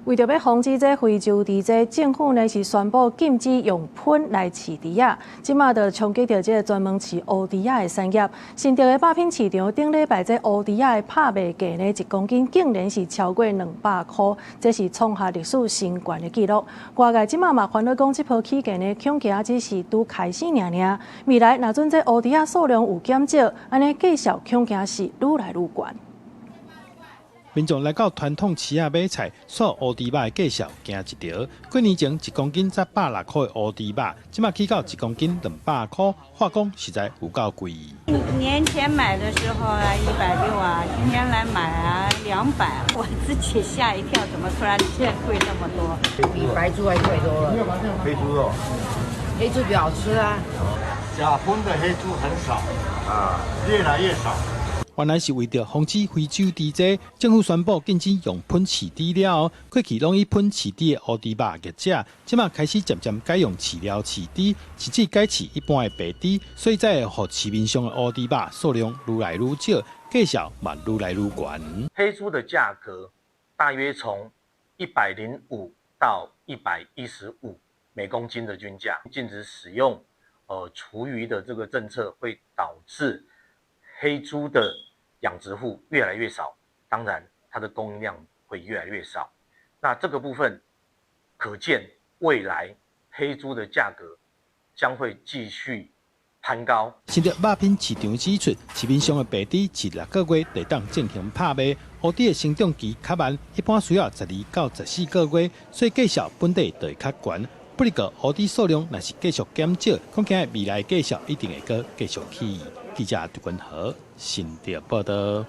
為著欲防止這非洲豬瘟，政府呢是宣布禁止用噴來飼豬仔，這馬就衝擊著這个專門飼烏豬仔的產業。新竹的肉品市場頂禮拜這烏豬仔的拍賣價呢，一公斤竟然是超過200箍，這是創下歷史新懸的紀錄。外界這馬嘛煩惱講，這波起價呢，恐驚只是拄開始爾爾。未來若準這烏豬仔數量有減少，按呢價數恐驚是愈來愈懸。民眾來到傳統市仔買菜，煞烏豬肉的價數驚一趒。幾年前一公斤才160箍的烏豬肉，這馬起到一公斤200箍，話講實在有夠貴。年前買的時候啊，160啊，今天來買啊200，我自己嚇一跳，怎麼突然間貴那麼多？比白豬還貴多了。黑豬肉，黑豬比較好吃啊。假葷的黑豬很少啊，越來越少。原來是為著防止非洲豬瘟，政府宣布禁止用噴飼豬了後，過去攏以噴飼豬的烏豬肉業者，這馬開始漸漸改用飼料飼豬，甚至改飼一般的白豬，所以才會予市面上的烏豬肉數量愈來愈少，價數嘛愈來愈懸。黑豬的價格大約從105到115每公斤的均價，禁止使用廚餘的這個政策會導致黑豬的養殖戶越來越少，當然它的供應量會越來越少。那這個部分可見未來黑豬的價格將會繼續攀高。新竹肉品市場指出，市面上的白豬飼6個月就當進行拍賣，烏豬的成長期較慢，一般需要12到14個月，所以價數本底就會較懸。不過烏豬數量若是繼續減少，恐驚未來價數一定會閣繼續起。記者杜君和新竹報道。